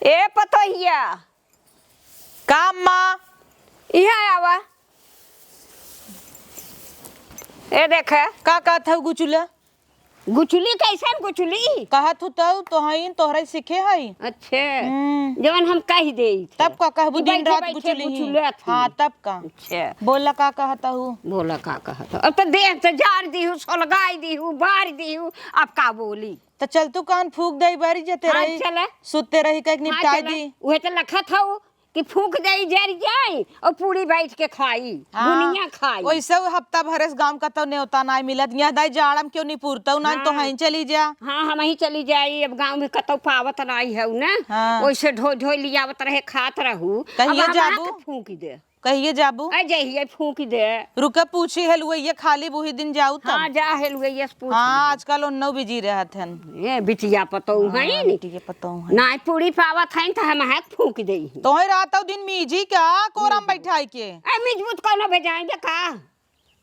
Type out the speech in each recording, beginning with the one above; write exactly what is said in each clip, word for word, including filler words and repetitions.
ए पतोहिया। का अम्मा? इहाँ आवा। ए देखे। का कहत हऊ गुचुला? गुचुली कैसन गुचुली? कहत हूँ तऊ तो हईन, तोहरा ही सीखे हई। अच्छे। हम्म। जवन हम कह देई थे तब का कहबू, कि दिन बैठे रात बैठे गुचुली ही। गुचुलत ही। हाँ, तब का? अच्छा। बोला का कहत हऊ? बोला का कहत हऊ? अब तो देह तो जार दीहू, सोलगाई दीहू, बार दीहू, अब का बोली? त चल तू कान फूक दे, बारी जते हाँ, रही, चले। सुते रही, कहीं हाँ, निपटाई चले। दी। उहे तो लखत हऊ कि फूक दे, जर जाई और पूरी बैठ के खाई, हाँ, दुनिया खाई। वैसे वो हफ्ता भरे से गाँव का तो न्योता नाई मिलत, यहाँ दाई जाड़म क्यों नहीं पुरतऊ, ना तो हाँ। हईं चली जा। हाँ, हमहीं चली जाई, अब गाँव में कतौ पावत नाई हऊ ना। हाँ। वैसे ढो ढो लियावत रहे, खात रहू, अब कहिए हम जाबू? आके फूक दे। कहिए जाबू? अ, जहिए फूंक दे। रुके, पूछी हेलुवैया खाली बुही दिन जाऊ तब। हाँ, जा हेलुवैया से पूछ हाँ, ले। आजकल ओन्नौ बिजी रहत हन। ए, बिटिया पतोहू हाँ, हईन। बिटिया पतोहू हईन। नाई पूरी पावत हईन, त हम हाथ फूंक देई। तोहे रातौ दिन मीजी का कोरम बैठाई के। ए, मीजबू त कौनो भेजाई बे का?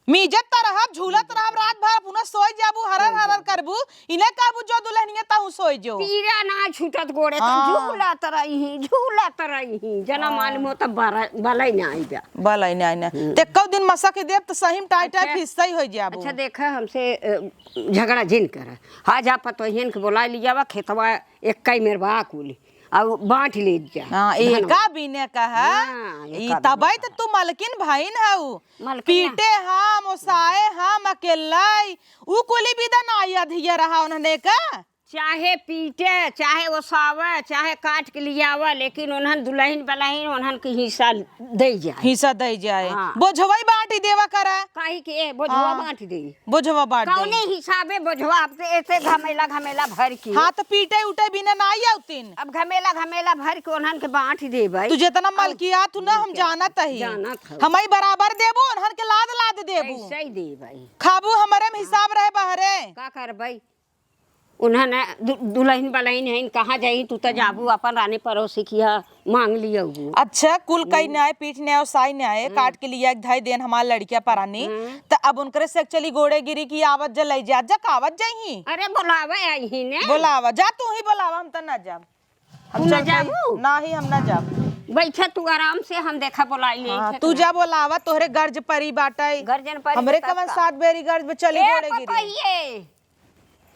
मीजत त रहब, झूलत रहब रात भर, अपना सोई जाबू, हरर हरर करबू, इने कहबू जो दुल्हनिया तहू सोई जो। पीरा ना छूटत गोड़े, त हाँ। झूलत रही, झूलत रही। जना हाँ। मालूम हो त बरा-, बलई ना आई बा। बलई ना आई ना। हम्म। ते कौ दिन मसा के देब त सही में टाई टाई अच्छा। फिस्सई होई जाबू। अच्छा देखा, हमसे, अ, झगड़ा जिन कर। हाँ, जा पतोहियन के बोला लियावा, खेतवा एक कई मेर बा कुली। अब बांट ले जा। हाँ, धनवा। एका बिने कहा, हाँ, ई एका बिने तबई त कहा। तू मलकिन भईन हऊ। मलकिन ना। पीटे हम, ओसाए हम, अकेल्लाई, ऊ कुली बिदा ना आई अधिया रहा उन्हने का। चाहे पीटे, चाहे ओसावे, चाहे काट के लियावे, लेकिन उन्हन दुलहिन बलहिन उन्हन के हिस्सा दे जाए। हिस्सा दे जाए। हाँ। बोझवई बांटी देवा करा। काहे के बोझवा हाँ। बांट दे। बोझवा बांट दे। कौने हिसाबे बोझवा अब से ऐसे घमेला घमेला भर के। हाँ, तो पीटे उटे बिना ना आई आवतीन। अब घमेला घमेला भर के उन्हन के बांट देबे। तू जितना और मलकियात हू ना, हम जानत ही। जानत हऊ। हमई बराबर देबू, उन्हन के लाद लाद देबू। ऐसे ही देबे। खाबू हमरे में हिसाब रहे बहरे। का करबे? उन्हन दु-, दुलहिन बलहिन हईन, कहाँ जाई? तू त जाबू अपन रानी पड़ोसी किहाँ मांग लियबू। अच्छा, कुल कई हम्म। न्याय, पीठ न्याय, साई न्याय, हम्म। काट के लिया एक धाई देन हमार लड़किया परानी, हम्म। त अब उनकरे से चली गोड़े गिरी की आवत जा, लई जात जा, का आवत जाई ही? अरे बोलावे आई ही ने। बोलावा, जा तू ही बोलावा, हम त ना जाब। हम तू ना चल के जाबू? ना ही, हम ना जाब। बैठा तू आराम से, हम देखा बोलाई ले हाँ, एक तू ना। जा बोलावा, तोहरे गर्ज परी बाटै। गर्जन परी हमरे बाटै कवन का? सात बेरी गर्ज में चली ए, गोड़े गिरी। पतोहिए।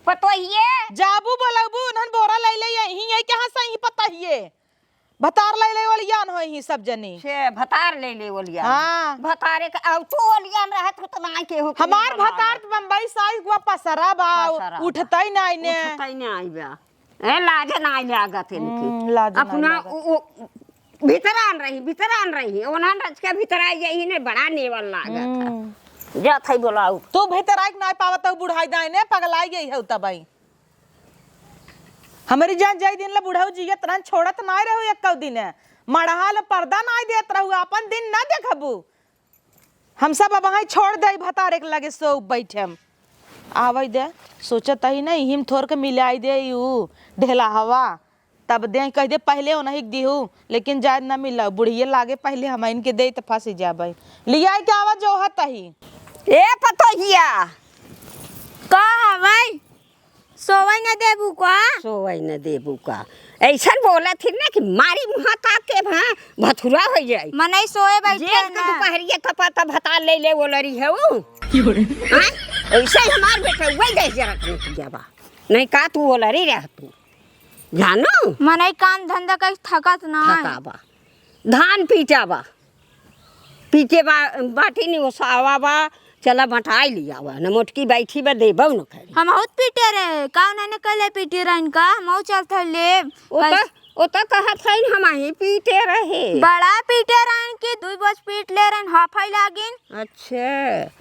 पतोहिए। जाबू बोलबू, उन्हन बोरा लई ले, यही, यही कहाँ से ही पतोहिए। भतार लई ले ओलियान होई ही सब जनी। छे, भतार लई ले ओलियान। हाँ। भतारे के, अब तू ओलियान रहत हो त ना केहू के हमार बोलावे। भतार त बम्बई साइज हुआ पसरा बा, पसरा बा। उठतई नाई ने। उठतई नाई बा। ए, लाजे नाई लागत इनके। हम्म, लाजे नाई अपना लागत। उ, उ, भीतरान रही, भीतरान रही। ओनहन रच के भीतराई यही ने बड़ा नेवल लागत है। हम्म। जात है बोलाऊ। तू भीतराई के नाई पावत हऊ, बुढ़ाई दाई ने पगलाई गई हऊ तबई। हमरी जान जाई दिन ले बुढ़ऊ जियत रहन, छोड़त नाई रहू एक्कौ दिन। मड़हा ले पर्दा नाई देत रहू, आपन दिन ना देखबू। हम सब अब वहीं छोड़ दे, भतारे के लगे सो बैठे हम। आवै दे, सोचत ही ना, इही में थोर के मिलाई दे, यू ढेला हवा। तब दे कह दे, पहले ओनही के दिहू, लेकिन जाए ना मिला, बुढ़िए लागे, पहले हम इनके दे त फंसी जाबै। लियाई के आवा जो हत ही। ए पतोहिया। का हवै? सोवै न देबू का? सोवै न देबू का? ऐसन बोलत ही ना कि मारी मुँहा ताप के भा भथुरा हो जाई। मनई सोए बैठे जेब के ना। दुपहरिया थपा त भतार ले ले ओलरी है ऊ। की हो रे? हाँ? ऐसे ही हमार बेटा वही देश जरा के निकल जाबा। नहीं का तू ओलरी रह तू। जानो? मनई काम धंधा कई थकत ना है। थकाबा। धान पीटाबा। पीटे बा-, बाटी नहीं ओसावा बा, चला बटाई लियावा। न मोटकी बैठी बा, देबो न करी। हम बहुत पीटे रहे, का उन्होंने कहले पीटे रहन का? हम बहुत चलत है ले। ओ त, कैस- ओ त कहत है हम ही पीटे रहे। बड़ा पीटे रहन कि दुई बोझ पीट ले रहन, हाफाई लागिन। अच्छा,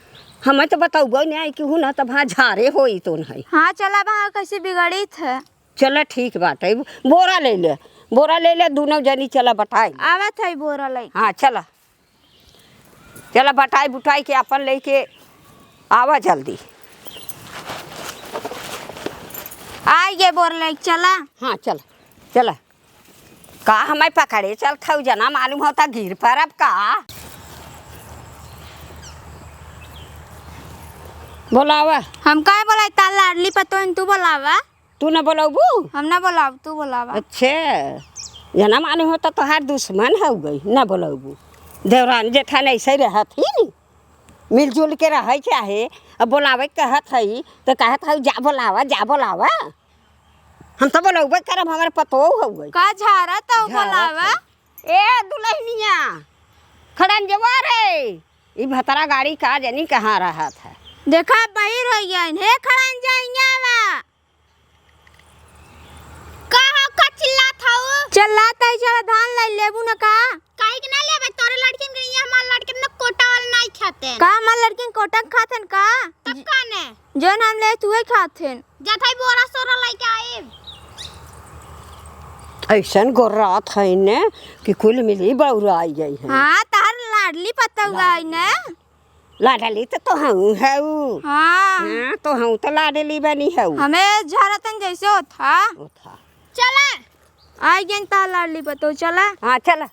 हमें तो बतौबो नहीं कि हूँ ना तब हाँ झारे होई तो नहीं। हाँ, चला बा कैसे बिगड़ित है। चला ठीक बात है, बोरा ले ले, बोरा ले ले, दोनों जनी चला बटाई। आवत है बोरा ले। हाँ, चला। चला बटाई बुटाई के अपन लेके आवा जल्दी। आई गे बोर ले चला। हाँ, चला, चला। का हमें पकड़े चलत हऊ जना, मालूम होता गिर परब का? बोलावा। हम काहे बोलाई? तार लाडली पतोहिन तू बोलावा। तू ना बोलबू? हम ना बोलाब, तू बोलावा। अच्छा, जना माने हो तो तोहार दुश्मन हउवे, ना बोलउबू। देवरान जेठान ऐसे रहत ही, मिलजुल के रहै चाहे। अब बोलावे के कहत हई तो कहत हई, "जा बोलावा, जा बोलावा।" हम तो बोलउबे करब, हमार पतोह हउवे। का झारत हउ झारत बोलावा? हई। ए दुलहिनिया, खड़ंजवा रे, ई भतरा गाड़ी का जनी कहाँ रहत है। देखा बहिर होइ गइन, हे खड़ंजइया बा। का हो, का चिल्लात हऊ? चिल्लात हई, चला धान लइ लेबू न का? काहे के ना लेबे? तोरे लड़किन के, ये हमार लड़किन न कोटा वाला नाई खाते। का हमार लड़किन कोटा खाते न का? तब का ने? जौन हम ले तुहे खाते। जात हई बोरा सोरा लइके आइब। ऐसन गोर्रात हई ने कि कुल मिली बउराई गई है। हाँ, तहर लाडली पतौआ हई ने। लाडली तो तोहू हऊ। हाँ। हाँ, तोहू तो लाडली बनी हऊ। हमें झरतन जैसे होत हा। होत हा। चला। आई गेन ता लाडली पतोह, चला। हाँ, चला।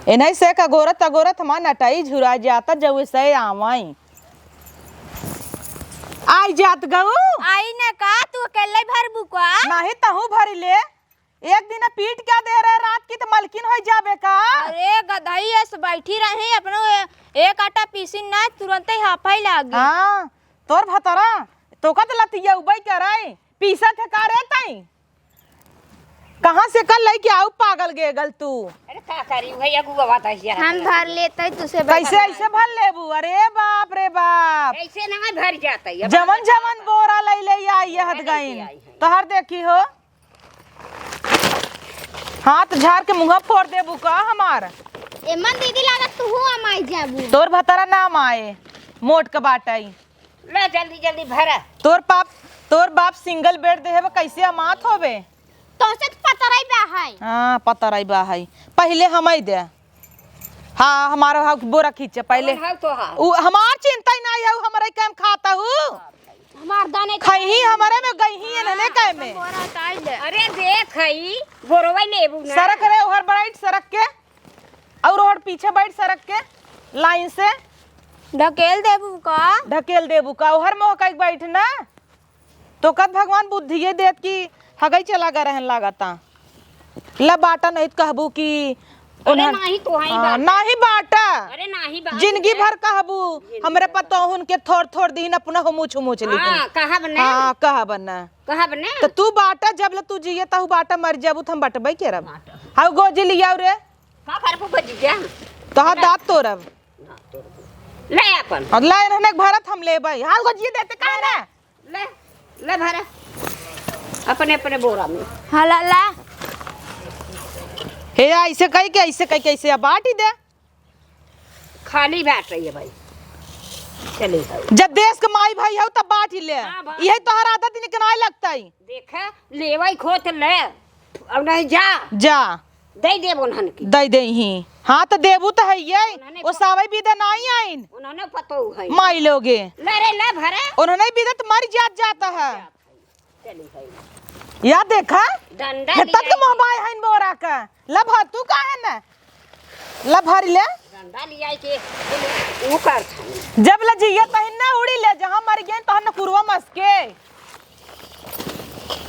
एनही से कगोरत कगोरत हमार नटई झुरा जाता, जउए से आवई। आई जात गऊ। आई न का, तू अकेले भरबू का? नाही, तहू भरी ले। एक दिन पीट क्या दे रहे रात की, तो मलकिन होइ जाबे का? अरे गदही, ऐसे बैठी रही, अपनो ए-, एक आटा पीसी ना, तुरंते हाफाई लागी। हाँ, तोर भतरा, तोका तो लतियउबे करे, पीसत है का रे तई? कहाँ से कल लइके आऊ पागल गेगल तू? अरे का करी, वही अगुआ बात है यार। हम भर लेते तुसे कैसे बता। ऐसे भर लेबू? अरे बाप रे बाप। ऐसे ना भर जाता है। जवन जवन बोरा लइ ले आई ये हद गइन। तोहर देखी हो। हाथ झार के मुँह फोर देबू का हमार? एमन दीदी लागत तू हुआ माई जाबू। तोर भतरा ना माए, मोट के बाटई। ले जल्दी जल्दी भरा। तोर बाप, तोर बाप single bed देहे बा, कैसे अमात होबे? तोसे तो पतरई बा है। हाँ, पतरई बा है। पहिले हमई दे। हाँ, हमारा हक बोरा खींचे पहिले। कौन हक तोहार? उ हमार चिंता ही नाही है, उ हमरे काम खाता हूँ। हमार दाने खइही हमरे में गइही इन्हने कहे में। बोरा उतार ले। अरे देख हई, बोरवा लेबू ना। सरक रे, ओहर बैठ सरक के। और ओहर पीछे बैठ सरक के, line से। ढकेल देबू का? ढकेल देबू का? ओहर मोह कइके बैठ ना। तो कद भगवान बुद्धिये देत कि हगई चला गए रहन लागता। ला बाटा नहीं त कहबू कि अरे उन्हन-, नाही तो हाई हाँ, बाटा। नाही बाटा। अरे नाही बाटा जिंदगी रे। भर कहबू, जिंदगी हमरे भर। पतोहुन के थोर थोर दीन अपना हो मुछ मुछ हाँ, लिहिन। कहब ना। हाँ, कहब ना। कहब ना। तो तू बाटा, जब ले तू जिए तहु बाटा, मर जाबू त हम बटबे के रब। बाटा। हाउ गोजी लियाऊ रे। का करबू गोजी के? तोहार दाँत तोरब। ना तोरबू। ले अपन। और ला इन्हने के भरत हम लेबै। हाउ गोजी देते काहे ना? ले, ले भरा। अपने, अपने बोरा में। हाँ, ला, ला। हे, ऐसे कही के, ऐसे कही के, ऐसे अब बाँटी दे। खाली बाँट रही है भाई। चले जाओ। जब देश के माई भाई हो, तब बाँटी ले। हाँ, बाँट यही ले। तोहर आदत निकनाए लगता है। देखा, लेवई खोत ले। अब नहीं जा। जा। दे देब उन्हन के। दे देही। हाँ, तो देबू तो है ये। उन्हने वो प-, सावई बीदा नाई आइन। उन्हने पतोहू है। माई लोगे। ले रे, ले भरे। उन्हने बीदा तो मर जात जाता है। चली है। या देखा। डंडा हे तक लिया के। मोहबाई हइन बोरा का। ला भर तू काहे न? ला भर ले। डंडा लिया के। वो कर। जब ला जिया तहिन ना उड़ी ले, जहाँ मर गए तहन न कुरवा मस्के।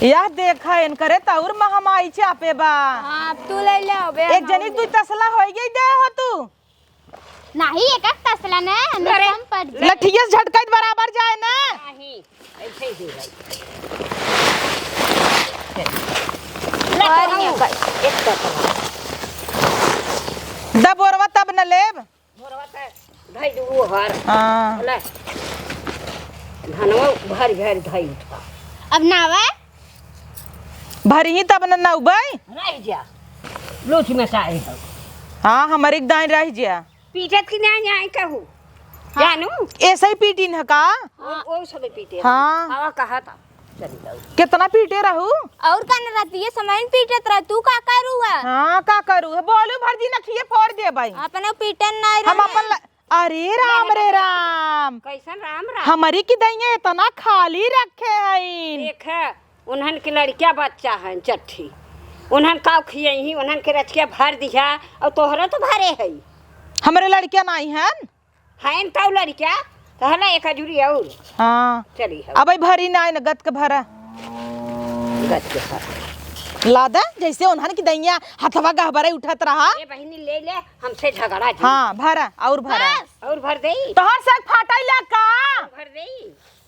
यह देखा, इनकरे त और महमाई चापे बा। हाँ, अब तू ले ले, अबे एक हम जनी ले। तू तसला होई गई दे हो तू। नाही, एक एक तसला ने, हमें अरे, कम पड़ जाए। लठिया से झटकाई त बराबर जाए ना। नहीं, ऐसे ही दे भाई। ले, और तो ये हम कर। एक तसला। द बोरवा तब न लेब। मोरवा के धई दू हर। हाँ। ले। धनवा भर भर धई उठा। अब नावे? भरी ही तब न नौबई। रह जा। लोच में सारे हो। हाँ, हमरी के दाई रह जा। पीटत की नहीं आई कहू। हाँ। जानू? ऐसे ही पीटिन है का? वो, वो सब पीटे। हाँ। हवा कहा था। चली जाओ। कितना पीटे रहू? और का न रतिये समय न पीटत रह, तू का करू है? हाँ, का करू है? बोलू भर दिन अखिए फोड़ देबई। अपने पीटन नहीं हम रहे। अपन ल-, अरे राम रे राम। कैसन राम राम? हमरी की दइया इतना खाली रखे हईन। देख, उन्हन के लड़किया बच्चा हन चट्ठी। उन्हन का खियई, उन्हन के रचिया भर दिया और तोहरा तो भरे है। हमरे लड़किया नहीं हन। हइन तौ लड़िका, कहला एक हजूरी और। हाँ। चली, हाँ। अबे भरी ना, न गत के भरा। गत के भरा। लादा, जैसे उन्हन की दइया हथवा गहबरे उठत रहा। ए बहिनी, ले ले, हमसे झगड़ा जी। हाँ, भरा, और भरा। बस। और भर देई? तोहर सैक फाटइला का? और भर देई?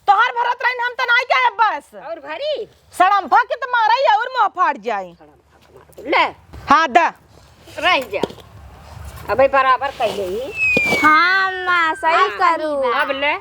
तोहर भरत रहिन, हम त नाई जाए बस। और भरी? सड़म्फा के त मारइ और मुँह फाट जाई। सड़म्फा के मार। ले। हाँ, द। रह जा। अबे बराबर कइले ही। हाँ, माँ, सही हाँ। करू। अब ले,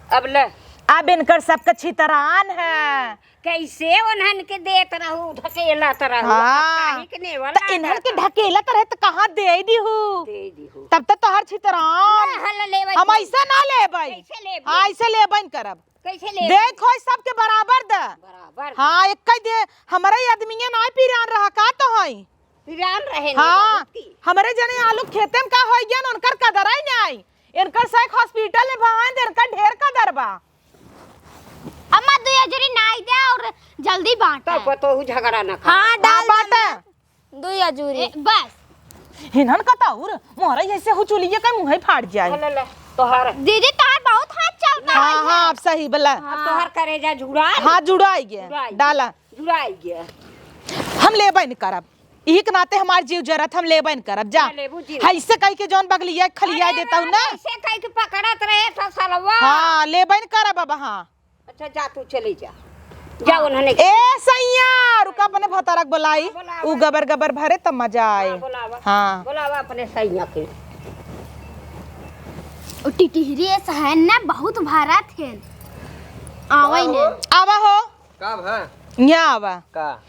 अब ले। अब इनकर सबके छितरान है। कैसे उन्हन के देत रहू, ढकेलत रहू? हाँ। अब काहे के नेवल त इन्हन के लागत? ढकेलत रहे त कहाँ दे दिहू? दे दिहू। तब त तोहर छितरान। ना, हल लेबै हम तू। ऐसे ना लेबै। कैसे लेबै? हाँ, ऐसे लेबै न करब। कैसे लेबै? देत होई सबके बराबर द। बराबर। हाँ, एक ही दे, हमरे आदमिया ना पिरान रहा का तो हई। पिरान रहे न हाँ, बहुत की। हमरे जने आलू खेते में का होई गया न, उनकर कदर ही नहीं। इनकर सैक hospital में भवान दे, इनकर ढेर कदर बा। अम्मा, दुई अजरी नाई दे और जल्दी बांटा। तब पतोहू झगड़ा ना करे। हाँ, डाल हाँ, बांटा। दे। दुई अजूरी। ए, बस। हिनन का ताउर, मोहरा ऐसे हो चुलिए का मुँह ही फाट जाए। ले, ले, तोहार। दीदी, तोहार बहुत हाथ चलता हाँ, है। हाँ, अब सही बोला। अब तोहार करेजा जुड़ा है। हाँ, जुड़ाई गया। जुड़ाई। डाला। जुड़ाई गया। हम लेबै न करब। इही के नाते हमार जीव जरत, हम लेबै न करब। जा। ना लेबू जीव। हाँ, इससे कही के जौन बगलिया खलिया अरे देता हूँ ना। ऐसे कही के पकड़त रहे था सलवा। हाँ, लेबै न करब अब, हाँ। अच्छा, जा, तू चली जा। जा, उन्होंने ए सैया, रुका, अपने भतारक बोलाई। हाँ, बोलावा। उ गबर गबर भरे तब मजा आए। हाँ, बोलावा। हाँ। बोलावा अपने सैया के। ओ टिटिहरी ऐसा है ना, बहुत भरा थे। आवे ने। आवा हो। का भा? यहाँ आवा। का?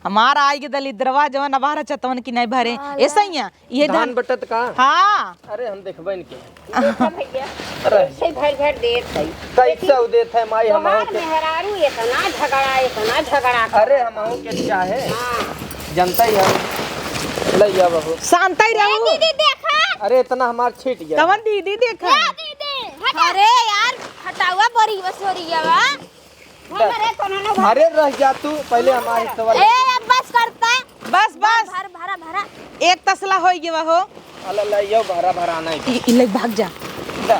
हमारा आई के दलिद्रवा जवन अबार चतवन की नहीं भरे। हाँ, ए सैया, ये धान धान बटत का? हाँ। अरे हम देखबे न के। देखा भैया, अरे। कैसे भर भर देत है। कैसे उ देत है माई, हम तोहार के मेहरारू इतना झगड़ा, इतना झगड़ा कर। अरे हम के चाहे। हाँ। जनता ही हम। ले जा बहू। शांत ही ए रहू। दीदी देखा। अरे इतना हमार छीट गया। कवन दीदी देखा? ए दीदी, हटा। अरे यार, हटावा बोरी बसोरिया बा। अरे रह जा तू, पहले हमारे हिस्सा वाला। ए, अब बस करता। बस, बस। भर, भरा, भरा। एक तसला होई गवा हो। अला, ला, यो भरा, भरा नहीं। इ, इ ले भाग जा। दा।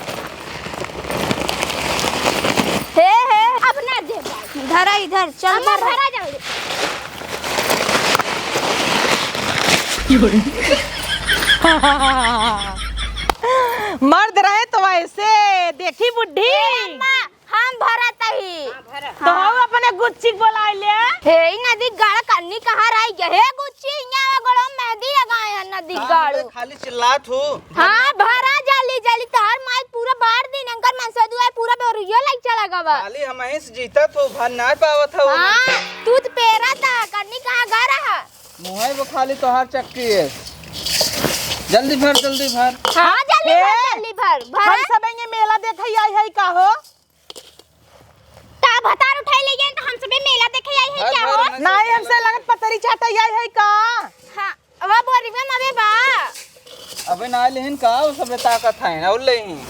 हे, हे, अब ना दे भाई। धरा इधर, चल अम्मा, धरा। भरा जाओ। मर्द रहे तो ऐसे, देखी बुढ़ी। ए, अम्मा, हम भरत ही। हाँ, भरत। तो हाँ। हम अपने गुच्ची के बोलाए ले। हे, ई नदी गाड़ कन्नी कहाँ रह गया? हे गुच्ची, यहाँ आवा गोड़ो मेहंदी लगाए हैं नदी कहाँ गाड़ू। बे खाली चिल्लात हो? हाँ, भरा जल्दी, जल्दी। तोहर माई पूरा बार दिन अंकर मनसे दुआर पूरा बोरियो लाइक चला गवा। खाली हम ही से जीतत हो, भर ना पावत हो। हाँ, तू तो पेरा था, कन्नी कहाँ गा रहा? मुँहे वो खाली तोहार चक्की है। जल्दी भर, जल्दी भर। हाँ, जल्दी भर, ए, जल्दी भर, भर। हम सब ये मेला देखे आई है का हो? का भतार उठाई ले गए तो हम सबे मेला देखे आई है भर, क्या भर, हो? मैं नहीं, सब हमसे लगत पतरी चाटे आई है का? हाँ, अब बोरी में नवे बा। अबे ना लेहिन का, वो सबे ताकत है, और लेहिन।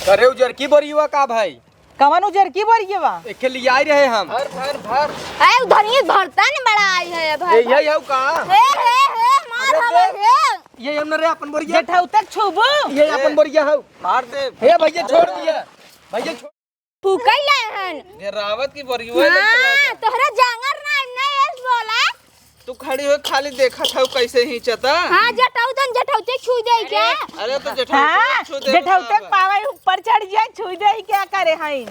अरे उजर की बोरिया का भाई? कवन उजर की बोरिया बा? एके ले आई रहे हम। भर, भर, भर। अरे उधर ही भरता न बड़ा आई है भर, ए, भर। यही हऊ का? हे, हे, हे, मार अरे हवे दे। हे। ये हम न रे अपन बोरिया। जेठौते छुबू। ये अपन बोरिया हऊ। मार दे। हे भैया छोड़ दिया। भैया छोड़। फूकई लाए हन। ये रावत की बोरिया हाँ, लेके चला जा। तोहरा जांगर ना, ना एस बोला। तू खड़ी हो खाली देखत हऊ कैसे हिंचता। हाँ, जटाऊ तन जटाऊ ते छू दे क्या? अरे तो जटाऊ हाँ, छू दे जटाऊ तक पावे ऊपर चढ़ जाए, छू दे क्या करे हई?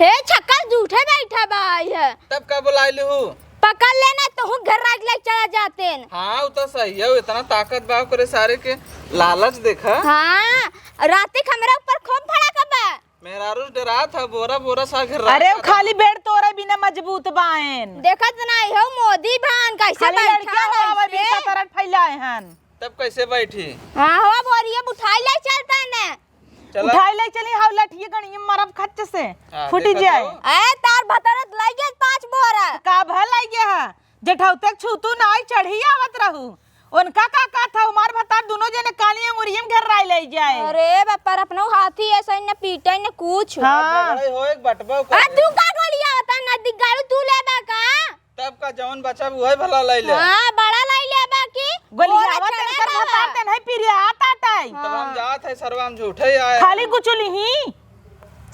हे छक्का झूठे बैठा बा है। तब का बुलाए लिहू? पकड़ लेना तो हूँ घर राज ले चला जाते हैं। हाँ, वो तो सही है, इतना ताकत बा ओकरे सारे के लालच देखा। हाँ, रात के हमरा ऊपर खूब भड़का बा। मेहरारू डरात ह, बोरा बोरा सा घर अरे, रात खाली बेड तोरे बिना मजबूत बाएन। देखत नाही हो मोदी भान कैसे खाली बैठा लड़कियां है आवे से। बिना तरट फैलाए हन। तब कैसे बैठी? हाँ हो, बोरिया उठाई ले चलता ने। चला। उठाई ले चली, हाउ लठिए गणिए मरब खच्च से। हाँ, फूटी देखत जाए। हो। ए, तार भतरत लगे पाँच बोरा। का भल लगे है? जेठौते के छूतू नाई चढ़ी आवत रहू। उनका का का था, हमार भतार दोनों जने काली अंगुरिये में घेर्राई ले जाए। अरे बापा रे, अपनो हाथी ऐसा न पीटे न कुछ। हाँ। झगड़े होए के बटवा आ, करे। तू का गोलिया बता, नदी गाड़ू तू लेबा का? तब का जवन बचब उहे भला ले ले। हाँ, बड़ा ले लेबा की गोलिया बोरा बता, चढ़े कर बाबा। भतार ते नहीं पिरिया ताटाई। तब हम हाँ। जात है सरवा, हम झूठे आए। खाली गुचुली ही,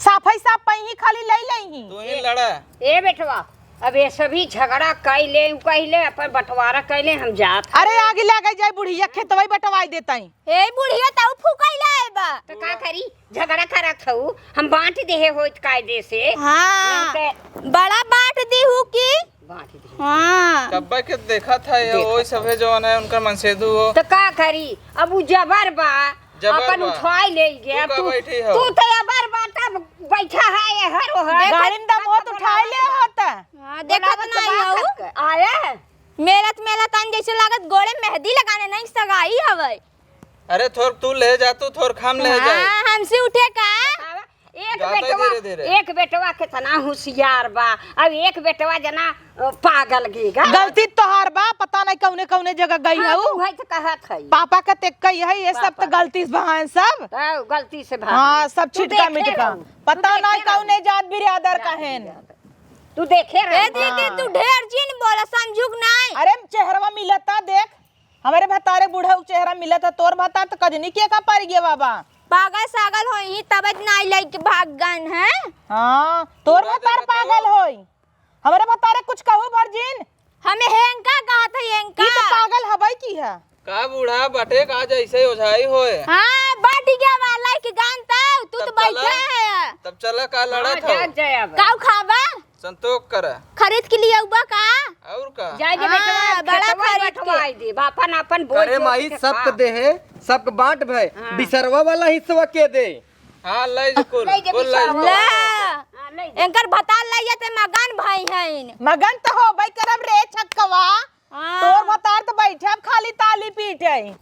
साफ है साफ पई ही, खाली ले ले ही। तू ही लड़ा। ए बेटवा, अब ये सभी झगड़ा कइले, उ कहिले, अपन बंटवारा कइले, हम जात। अरे आगे लगे जाए बुढ़िया, खेतवा ही बंटवाई देताई। ए बुढ़िया, तऊ फुकइले बा। तो का करी, झगड़ा करत हऊ, हम बांट देहे होइत कायदे से। हाँ, नहीं ते बड़ा बांट दी हूँ की? बांट दी। हाँ। कब्बा के देखा था ये, देखा वही था। सभे जवन है, उनकर मनसेधु हो। तो का करी, अब उ जबर बा, जबर अपन बा। उठाई ले गया। तू का तू, बैठी हो? तू तो अबर बा, तब बैठा है ये हर ओहर। गाड़ी में दम हो तो उठाई ले होता। हाँ, देखत बोलावत नहीं बात हो। हक। आए? मेलत मेलत आन जैसे लागत गोड़े मेहंदी लगाने नहीं सगाई हवे। अरे थोर तू ले जा, तू थोर खाम ले जा। हाँ, हमसे उठे का? बतावा, एक जाता है बेटवा, धीरे धीरे। एक बेटवा कितना होशियार बा, अब एक बेटवा जना, अ, पागल गीगा। गलती तोहार बा, पता नहीं कौने कौने जगह गई हाँ, हऊ। तू है तो कहत है। पापा का तेक्का यही, ये सब तो पापा। गलती से बहान सब। तो गलती से भाग हाँ, गई। सब तू छिटका देखे मिटका। रहू। पता तू नहीं देखे कौने रहू। जात बिरादर जात का है। बिरादर। तू देखे ए रहू। दीदी, हाँ। तू ढेर जिन बोला, समझुक नहीं। अरे चेहरवा मिलता देख, हमरे भतारे बुढ़ऊ चेहरा मिलत है, तोर भतार तो कजनी के का पड़ गया बाबा। पागल सागल होई, तब नाई लइके भाग गन है। हाँ, तोर पूरा भतार देखत हो। पागल होई। हमरे भतारे कुछ कहू भरजिन। हमें हेंका कहत है, हेंका। ई तो पागल हबई की है। का बूढ़ा बटे का जैसे ओझाई होए। हाँ, बट गया बा लइके गन तब, तू तो तब चला, बैठा है। तब चला का हाँ, लड़त हो। जात जाए अब। काऊ खाबा? संतोष करा। खरीद के लिए अउबा का? और का? जाए दे हाँ, बेटवा, बड़ा खेतवा खरीद के। बंटवाई दे, अपन, अपन बोल करे जोत माई के सबके खा। दे है, सबके बांट भय, हाँ। बिसरवा वाला हिस्सा के दे। हाँ, ले जा कुल, ले जा कुल ले जा। बिसरवा वाला। ला। हाँ, ले जा। एनकर भतार ले जाते मगन भाई हइन। मगन तो होबे करब रे छक्कवा। हाँ। तोर भतार तो बैठे अब खाली ताली पीटे।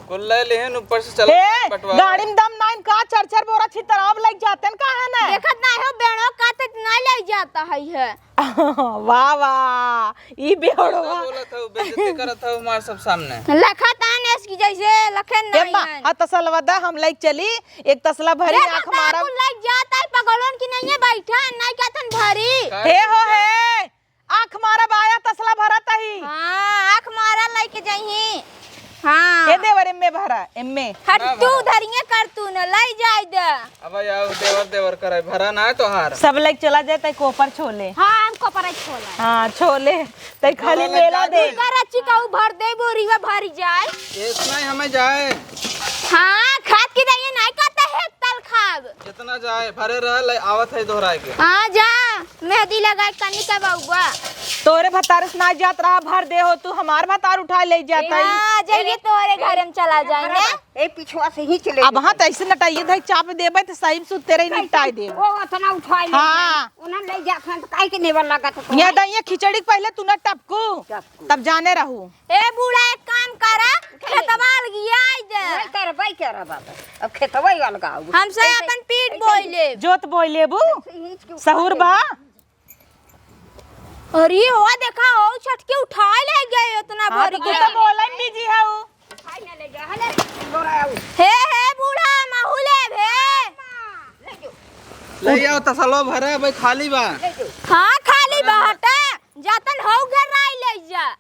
कुल ले लेहन, ऊपर से चला हे, बंटवारा। गाड़ी में दम नाइन का, चार चार बोरा छितराव लग जाते न, का है ना? देखत ना हो, बेड़ो का तक ना लग जाता है, है। वाह, वाह, ई बेड़वा। का बोलत हऊ, बेइज्जती करत हऊ हमार सब सामने। लखत आन एस की जैसे लखे ए नहीं माँ, है। आ तसलवा दा, हम लइके चली, एक तसला भरी देखत आँख ना, मारब। कुल लग जाता है, पगलोन की नहीं है, बैठा, नहीं कहतन भरी। का हे हो, हे। आँख मारब आया तसला भरत ही। हाँ, आँख मारा लइके जइही। हाँ। ए देवर, एम्मे भरा, एम्मे। हट, ना तू भरा। धरिए कर तू न, लइ जाए दे। अब आओ देवर, देवर करे, भरा ना है तोहार। सब लइके चला जाए, तै कोपर छोले। हाँ, हम कोपर छोला। हाँ, छोले। तै खाली कोपर लग मेला जाए दे। दे। कर अच्छी कहू भर दे, बोरीवा भर जाए। इतना ही हमें जाए। हाँ, खाद की दइए नहीं कहता है, तल खाब। जितना जाए, भरे रह, ले आवत है दोहराए के। हाँ, जा, मेहंदी लगाए कनी का बउआ। तोरे भतार से ना जात रहा, भर दे हो तू, हमार भतार उठा ले जाता है। हाँ, जाइए अरे, तोरे घर में चला जाए ने। ए, पिछुआ से ही चले अब हाँ, जाते। तो ऐसे नटाइए धाई चाप देबे, तो सही में सुते रही, निपटाई देबे। वो उतना उठाए ले हाँ। जाए। उन्हें ले जात हैं, तो काहे के नेवर लगा तो यहाँ दइए खिचड़ी के पहले तू ना टपकू, टपकू। तब जाने रहू। ए बूढ़ा, एक काम करा, खेतवा अलगियाई दे। वही करबै करब अब। अब खेतवा ही अलगाऊ। हमसे ऐसे, अपन पीठ ऐसे बोई ले। जोत बोई लेबू? ऐसे हींच के उठा सहूर ले। बा? अरे हो, देखा हो, छटके उठाए ले गए उतना हाँ, भर तो तू गया। तो बोले में बिजी हऊ। उठाए ना ले जा, हले, बोरा आऊ। हे, हे बूढ़ा, महू ले भे। ले जाओ, तसलो भरे, भाई खाली बा। ले जाओ। हाँ, खाली बा, हटा। जातन हो घर राई ले जा।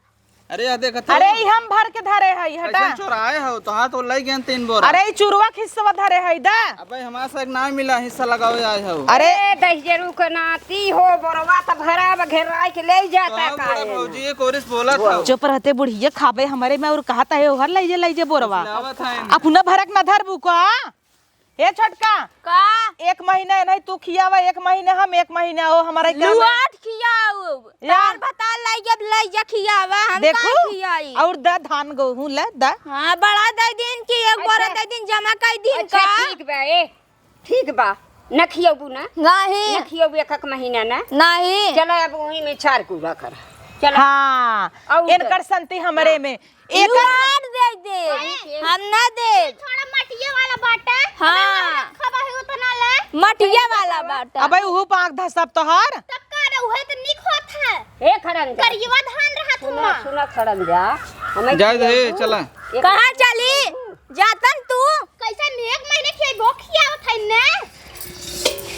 अरे, या देखत अरे, हो? ई हम भर के धरे हई, हटा। कैसन चोराए हो? तो हाथ वो लई गए तीन बोरा। अरे, ई चुरवा खिस्सवा धरे हई, दा। अबे, हमारे से एक ना मिला, हिस्सा लगावे आए हो। अरे। ए, दहिजरू के नाती हो, बोरवा त भरा बा, घेराई के ले जाता तो हाँ, का बोला है ना? भौजी, ये कोरिस बोला था। चुप रहते बुढ़िया, खाबे हमरे में और कहा तहे ओहर लई जे, लई जे बोरवा। लावा था इन्हें। अपना भरक ना धरबू का? ए छोटका, का? एक महीना नहीं तू खियावा, एक महीना हम, एक महीना ओ, हमारा क्या लुआट खियाऊ। या। तार भतार लाई जब लाई जा खियावा, हम देखू, का खियाई? और दा धान गेहूं ले दा। हाँ, बड़ा दे दिन की एक बोरा अच्छा। दे दिन जमा कर दिन अच्छा, का? ठीक बा, ए, ठीक बा, न खियबू ना? नहीं। न खियबू एक एक महीना ना? नहीं। चलो अब वही में चार कूड़ा कर। चलो। हाँ, और इनकर संति हमरे हाँ। में। एकर लुआट दे दे, अरे, हम ना दे। थोड़ा मटिया वाला बाटा। हाँ। अबे, रखा बा है उतना ले। मटिया वाला बाटा। अबे, उहू पाक धसब तोहार। तब का रे, उहे तो निक होत है। ए, खड़ंजा। करियवा धान रहत सुना, हुआ। सुना, खड़ंजा। हमें जाए दे, खियाबू। चला। एक कहाँ चली? जातन तू। कैसे एक महीने के भूख खियावत है ने?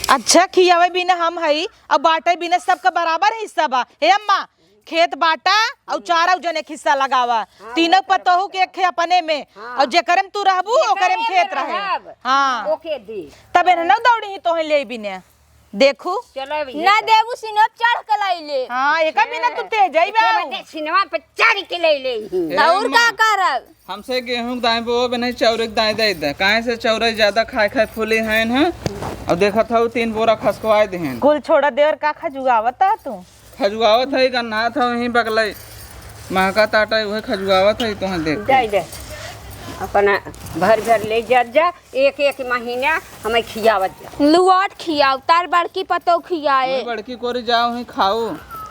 अच्छा, खियावे बिना हम हई, अब बाटे बिना सबका बराबर हिस्सा बा। हे अम्मा, खेत बाटा अउर चारों जने एक हिस्सा लगावा। हाँ, तीनों पतोहू के एक खे अपने में, हाँ। अउर जेकरे में तू रहबू, जेकरे ओकरे में में खेत रहे। रहब, हाँ। ओके दी। तब एने न दौड़ी ही तोहे ले बिने। देखू। चलो अब ये ना कर। देबू, सिनवा पे चढ़ के लइले। हाँ, एक बिना तू तेज आई बा। बदे सिनवा पे चढ़ के लइले ही। ए, और का अम्मा, करब? हमसे गेहूं के दाई बोवे नहीं, चौरे के दाई दे दे। काहे से चौरे ज्यादा खाए खाए फूली हैं, हैं? और देखत हऊ, तीन बोरा खसकवाए देहन। कुल छोड़ा देवर, का खजुआवत ह तू? खजुआवत है, गन्हात है, वहीं बगलई महका ताटा, उहे खजुआवत है, तोहे देख। दे दे, अपना भर भर ले जा, जा, एक एक महीना हमें खियावत जा। लुआट खियाव, तार बड़की पतोह खियाए। वही बड़की कोरी जाओ, वहीं खाओ।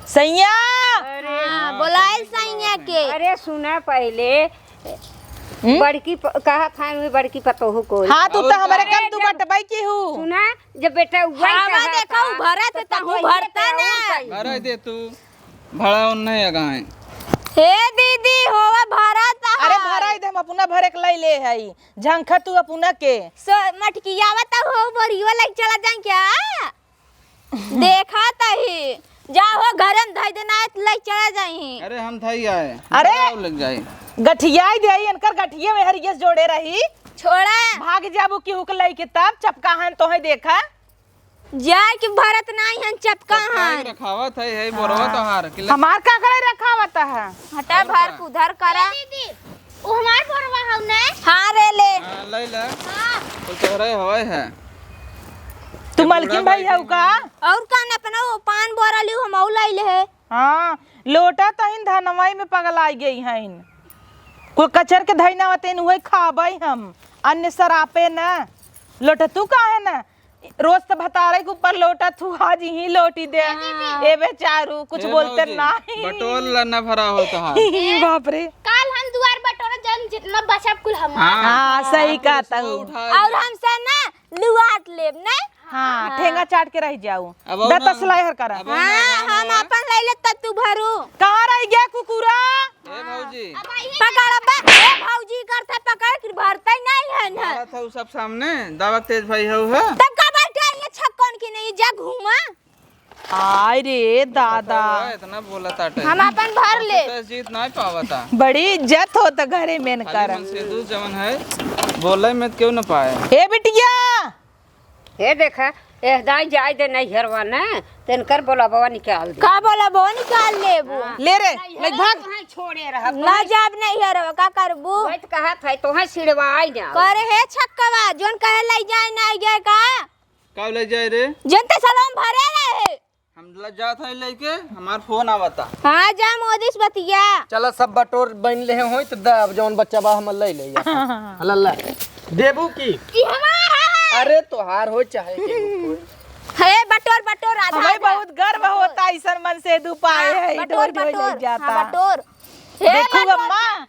सैया। अरे हाँ, बोलाइल सैया के। अरे सुना पहले, हम्म? बड़की प-, कहत हैं, वही बड़की पतोह को। हाँ, तू और तो हमारे का? कम तू बटबाई की हूँ। सुना, जब बेटा उबल हाँ, के मैं रहता, देखा हूँ, भरत तो तहूँ पतोहिए भरता पे ना। और कहीं। भरा दे तू, भड़ा उन नहीं अगाएं। हे दीदी, होवा भरत अरे है। भरा दे, हम अपना भरे के लाई ले हई। झंखा तू अपना के। सो, मटकियावा त हो, बोरियो लग चला जाए क्या? देखा तही, जा हो घरे में धई देना, लग चला जाई। अरे हम धई आए। अरे। जाओ लग जाए। गठियाई दे, इनकर गठिये में हरियस जोड़े रही। छोड़ा। भाग जाबू केहू के लइके तब चपका हन तोहे देखा। जाए के भरत नाई हन चपका हन। रखावत है, है बोरवा तोहार के ले। हमार का करे रखावत है? हटा और भर का? कुधर करा। ए दीदी, उ हमार बोरवा हउ ने? हाँ रे ले। हाँ, ले ले। हाँ। तो तोहरे हवे है। तू ये मलकिन बूढ़ा भाई हउ का? और का न अपना वो पान बोरा लियो हम औ लाइले है। हाँ, लोटा तहिन धनवाई में पगलाई गई हइन। कोई कचर के धइना वतेन उहे खाबई हम, अन्य सरापे न। लोटा तू काहे न? रोज त भतारे के ऊपर लोटा तू आज ही लोटी दे। हाँ। ए बेचारू, कुछ ए बोलते भौजी, नाही। बटोर ला ना भरा हो तोहार। बाप रे। काल हम दुआर बटोरा जन जितना बचब कुल हम। हाँ। हाँ, सही कहता हूँ। उठा और ले। हमसे ना लुआट लेब, नहीं? हाँ, हाँ। ठेंगा चाट के रह जाऊ। अब और दत ना, सिलाई हर करा। अब और ना हाँ, हम अपन ले ले तब तू भरू। कहाँ रह गया कुकुरा? ए भौजी। पकड़ बे, ए भौजी करते पकड़, फिर भरते नहीं है ना। मारा था उ सब सामने, दावा तेज भाई हउ है। तब का बैठे ये छक्कन की नहीं, जा घूमा। आय रे दादा। इतना बोला ताटे। हम अपन भर ले। तो जीत नहीं पावता। बड़ी इज्जत होता घरे में खाली कर। मनसेदू जवन है, बोले में क्यों न पाए। ए बिटिया। ए देखा, एह दाई जाए दे नैहरवा न, तेनकर बोलबवा निकाल दे। का बोलबवा निकाल लेबू? हाँ। ले रे, नैहरवा ले भाग। तोहे छोड़े रहब, ना तोहे जाब नैहरवा, का करबू? वही तो कहत है, तोहे सिड़वाई ना। करे हे छक्कवा, जोन कहे ले जाए ना गए का? का ले जाए रे? जन ते सलाम भरे रहे। हम ल-, जात है लेके, हमार फोन आवता। हाँ, जा मोदी से बतिया। चला, सब बटोर बन ले होई त द, अब जौन बच्चा बा, हम ले ले अपन। हाँ, हाँ, हाँ। हला, ला। देबू की? ई हमार है। अरे, तोहार हो चाहे केहू को। हे, बटोर, बटोर, आधा, हमें आधा। बहुत गर्व होता, ऐसन मनसेदू पाए हाँ, है, बटोर, ढोल, ढोल बटोर। ले जाता। हाँ, बटोर। हे, देखू बटोर। अम्मा,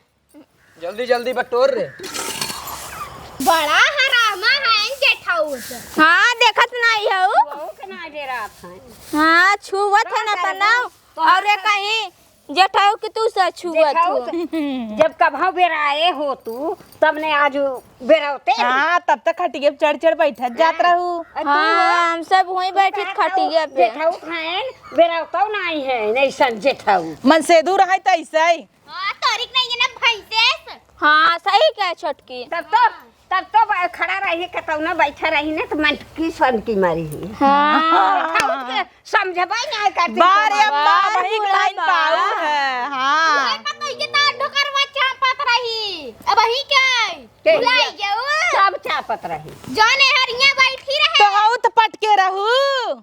जल्दी, जल्दी बटोर रे। बड़ा हरामा है जेठाऊ तो। हाँ, देखत नाई हऊ। बहू के ना डेरात है। हाँ, छुवत है ना का तनाव। करूँ? और ये कहीं जेठाऊ कि तू से छुवत जेठाऊ हो। तो जब कभाव बेराए हो तू, तब ने आज बेरावते हो। हाँ, तब तक खटिया पे चढ़ चढ़ बैठत जात रहू। और तू हाँ, हो? हम सब वहीं तू बैठी का खटिया खाऊ? पे। जेठाऊ खाएन, बेरावतौ नाई है, नैसन जेठाऊ। मनसेदू रहै त ऐसे ही। हाँ, तोरी के नहीं है ना भैंसेस। हाँ, सही कहे छोटकी। तब तो, तब तो ब-, खड़ा रही, कतौ ना बैठा रही ना, तो मन की सन की मारी ही। हाँ। बैठा उठ के समझबै ना करती बारे तो। अम्मा, बार वही बुढ़ा लाइन बा। पाऊ है, हाँ। ये पता ये तार ढोकरवा चापत रही। अब वही के? के भुलाई ये? गयो। सब चापत रही। जौने हरिया बैठी रहे। तो हऊ तो पटके रहू।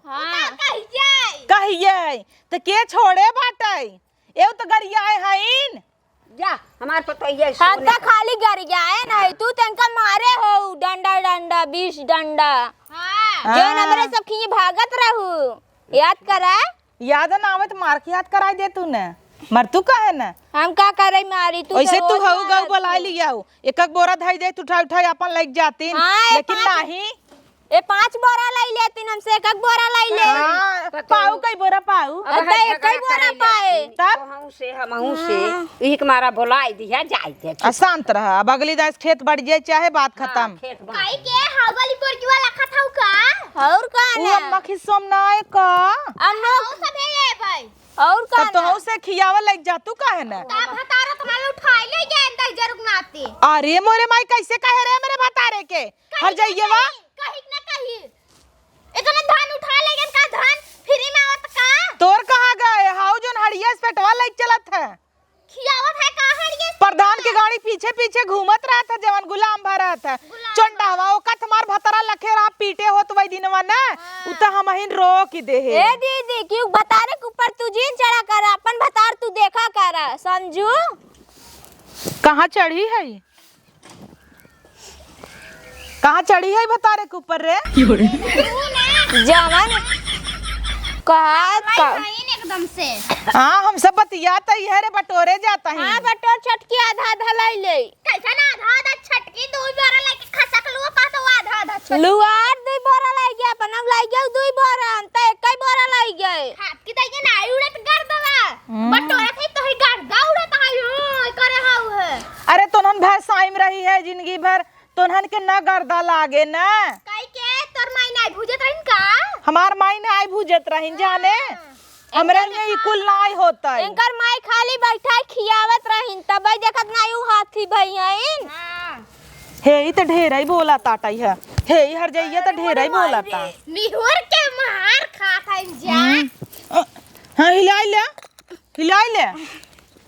हाँ। कहिए। कहिए, तो के छोड़े बाटै? एउ तो गरियाए हईन। जा, हमार पतोहिया हम सुने तो का। खाली गरियाए नहीं, तू तनका मारे हो डंडा, डंडा, बीस डंडा। हाँ। जो हाँ। हमरे सब खिए भागत रहू, याद करा। याद ना आवे तो मार के याद कराई दे तू ने। मर तू काहे ना? हम का करे मारी, तू ऐसे तो तू रोज हऊ गऊ मारत बोला तू। लियाऊ। एक एक बोरा धई दे, तू उठा उठा अपन लग जाती। हाँ, ए लेकिन पाँच नहीं। ए, पाँच बोरा लाई लेतिन हमसे, एक एक बोरा लाई ले। हाँ, पाऊ कई बोरा पाऊ? अब अतः है एक कई झगड़ा बोरा करे पाए। लेती। तब? तो हमसे, हमहू से, हाँ। इही के मारा बोलाई दिया जाए दे। आ, शांत रहा, अब अगली दास खेत बढ़ जाए चाहे बात हाँ, खत्म। खेत बढ़ काई के हाउ वाली बोरजुआ लखत हऊ का? और का उ ना? अम्मा खिस्सो में ना आए का? हम लोग सब है ये भाई। और का तब तो ना? हऊ से खियावा लग जा, तू काहे ना? ता भतारा तुम्हारे उठाए ले जाए अंदर जरुक नाते। अरे मोरे माई, कैसे कहे रे मेरे भतारे के? हर जाइए वा। कहीं ना कहीं। ए, इतना धान उठा लेगन का, धान फ्री में आवत का? तोर कहाँ गए? हाउ जोन हड़िया से पेटवा लइके चलत है। खियावत है का हड़िया से? प्रधान के गाड़ी पीछे पीछे घूमत रहत है, जवन गुलाम भरत है। गुलाम चोंडहवा, ओका त हमार भतरा लखे रहा पीटे होत वही दिनवा न, हाँ। उ त हमहिन रोक दे है। ए दीदी, क्यों भतारे के ऊपर तू जिन चढ़ा कर, अपन भतार तू देखा कर, समझू? कहाँ चढ़ी है? कहाँ चढ़ी है भतारे के ऊपर रे? जवन कहत का बहिन एकदम से। हाँ, हम सब बतियात ही है रे, बटोरे जात ही। हाँ, बटोर छोटकी आधा आधा लाई ले। कैसा ना आधा आधा छोटकी दो बोरा लेके खसक लुआ का तो आधा आधा छोटकी। लुआर दो बोरा लाई गया, अपन हम लाई गया दो बोरा, हम तो एक ही बोरा लाई गए। हाथ की दइया ना उड़त गर्दवा। हम्म। बटोरा थे तो ही गर्दा उड़त आई हो, करे हाउ है। अरे तोनहन भर साइम रही है जिंदगी भर, तोनहन के ना गर्दा लागे ना। काई के तोर माई नाई भूजत रहिन का? हमार माई नाई भूजत रहिन जाने। हाँ। हमरे इनकर में ई कुल नाई होता है। इनकर माई खाली बैठा खियावत रहिन, तब देखत नाई उ हाथी भई हइन। हाँ। हे, ई त ढेर ही बोला ताटा ही है। हे, ई हर जाइए त अरे ढेर ही मोरे बोला माई ता। रे। निहुर के मार खात हइन जा। हम्म। अ, हाँ, हिलाई ले। हिलाई ले।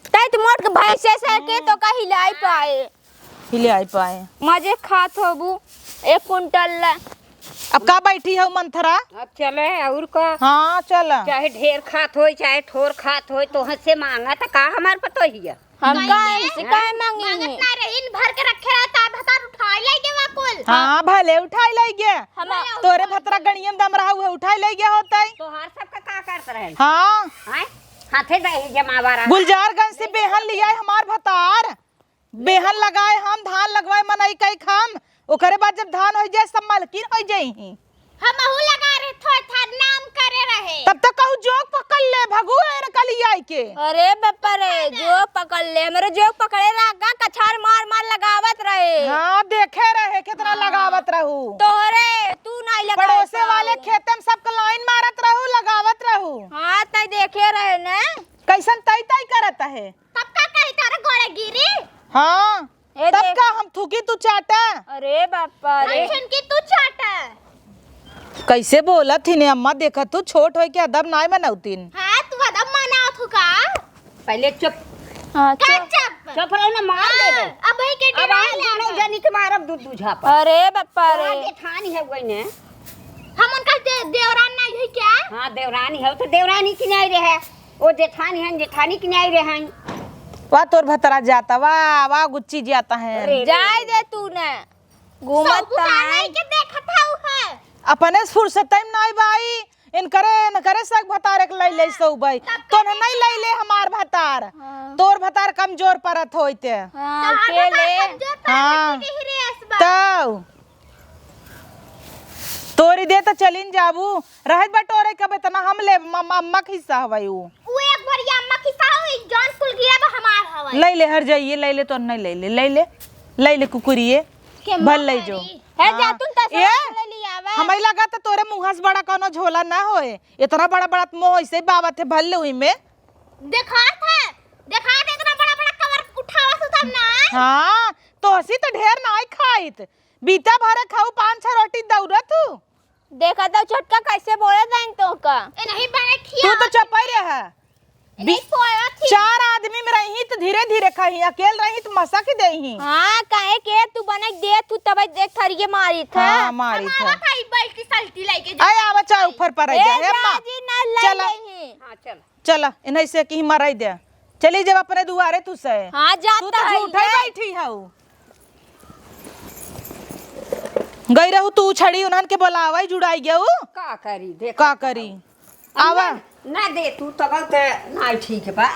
तै त मोट के भैंसे से के तो का हिलाई पाए। हिलाई पाए। मजे खात होबू एक कुंटल ला। अब का बैठी है मंथरा? अब चले और का? हाँ, चल। चाहे ढेर खात होई, चाहे थोर खात होई, तोह से मांगा त का हमार पतोहिया? हम काहे से काहे मांगी? मांगत ना रही, भर के रखे रहता, भतार उठाई ले गए वा कुल। हाँ, भले उठाई ले गए। हम तोरे भतरा गणियम दम रहा हुए उठाई ले गए होतई। तोहार सबका का करत रहे? हाँ। हैं? हाथे दे जमावा रहा। गुलजारगंज से बेहन लिया है हमार भतार। बेहन लगाए हम, धान लगवाए मनई कई खाम, ओकरे बाद जब धान होइ जाए, सब मालकिन होइ जाइहीं। हमहू लगा रहे, थोड़ थार नाम करे रहे। तब तक कहू जोक पकड़ ले, भगू है न कली आई के। अरे बापा रे, जोक पकड़ ले, हमरे जोक पकड़े रहा, कछार मार मार लगावत रहे। हाँ, देखे रहे, कितना हाँ। लगावत रहू। तोहरे, तू नाई लगावत पड़ोसे वाले रहू। खेते में सबके लाइन मारत रहू, लगावत रहू। हाँ, तै देखे रहे ने। कैसन तई तई करत है? तब का कही तारा गोड़े गिरी? हाँ, ए तब देख। का हम थूकी तू चाटा? अरे बापा रे। हम छुनकी तू चाटा। कैसे बोलत ही ने अम्मा, देखत तू छोट होई के अदब नाय मनौतीन। हाँ, तू अदब मनावत हो का? पहले चुप। हाँ, का चुप। चुप? चुप रहो ना, मार हाँ, देबे। अब भाई के अब डरा आज ले दोनों अब। जनी के मारब दू दू झापड़। अरे बापा तोरा रे। जेठानी है वही ने। हम उनका दे-, देवरान नहीं है क्या? हाँ, देवरानी है, तो देवरानी की नहीं रहे। ओ जेठानी हन, जेठानी के न्याय रे हन। वा तोर भतरा जाता, वा, वा गुच्ची जाता है। अरे, जाए दे तू ने, घूमत सब उतार तहाई। के देखत हऊ है। अपने फुर्सत में नाई बाई, इनकरे, इनकरे सग भतार एक लई ले सऊ बाई। तब तो का नहीं लई ले हमार भतार। हाँ। तोर भतार कमजोर परत होइते। हाँ, तोहार के भतार ले। कमजोर परत हाँ। होइते के ही रेस बा। तऊ। तोरी दे त चलिन जाबू, रहत बटोरे कब इतना हम लेब, म-, म-, अम्मा के हिस्सा हवै उ। उ एक भरिया अम्मा के हिस्सा हवै, जौन कुल गिरा बा हमार हवै। लइ ले हर जाइए, लइ ले, तोर नहीं लइ ले, लइ ले, लइ ले कुकुरिए, के भल लइ जो। मारी। हे हाँ। जातुन त ए, ले लिया बा। हमई लगा त तोरे मुँह से बड़ा कौनो झोला ना होए, इतना बड़ा बड़ा मोह ऐसे बावत है भल ले उही में। देखात है, देखात है इतना बड़ा बड़ा कवर उठावा सुतम ना। हाँ, तोहसी त ढेर नाई खाइत। बीता भरे खाऊ पाँच छह रोटी दौड़त हूँ। देखा तो छोटका कैसे बोले जाइन तो का। ए नहीं बने तू खिया। तो चुप ही रह। ए नहीं बी-, पोया थी। चार आदमी में रही तो धीरे धीरे खाही, अकेल रही तो मसा के देही। हाँ, काहे के तू बने दे तू तब देख थरिये मारी था। हाँ, मारी था। हमारा था ई बल्टी सल्टी लेके जा। आय आवा चाहे ऊपर पर ए जा, हे अम्मा। जाजी ना लड़ चला। लेही। हाँ, चल। चला, इन्हें से कहीं मराई दे। चली जब अपने दुआरे तू से। हाँ, जाता तू तो है झूठा ही ये। बैठी हऊ। गई रहू तू छड़ी उन्हन के बोलावा ही जुड़ाई गया ऊ। का करी, देख का करी? आवा। ना, ना दे तू तब ते ना ठीक बा।